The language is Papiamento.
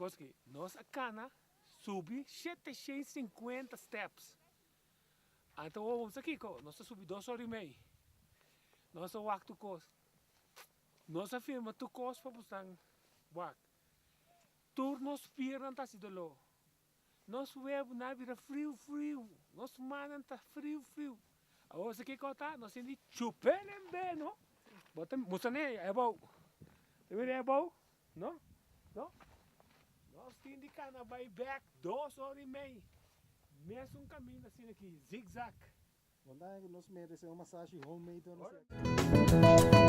kos aki, nos a kana subi 750 steps. Anto bo sa kiko, nos a subi 2 ora i mei. Nos a wak tur kos. Nos a filma tur kos pa boso wak. Tur nos pierna ta hasi doló. Nos webu nan a bira friu friu. Nos mannan ta friu friu. Awor sa kiko ta? Nos tin di chupa no? Bota, mustra ne abou. Ta mira abou? No? No? Nos tin di kana bai bèk 2 ora i mei. Mesun kaminda asina aki, zigzag. Vandaag nos meresé un masashi homemade.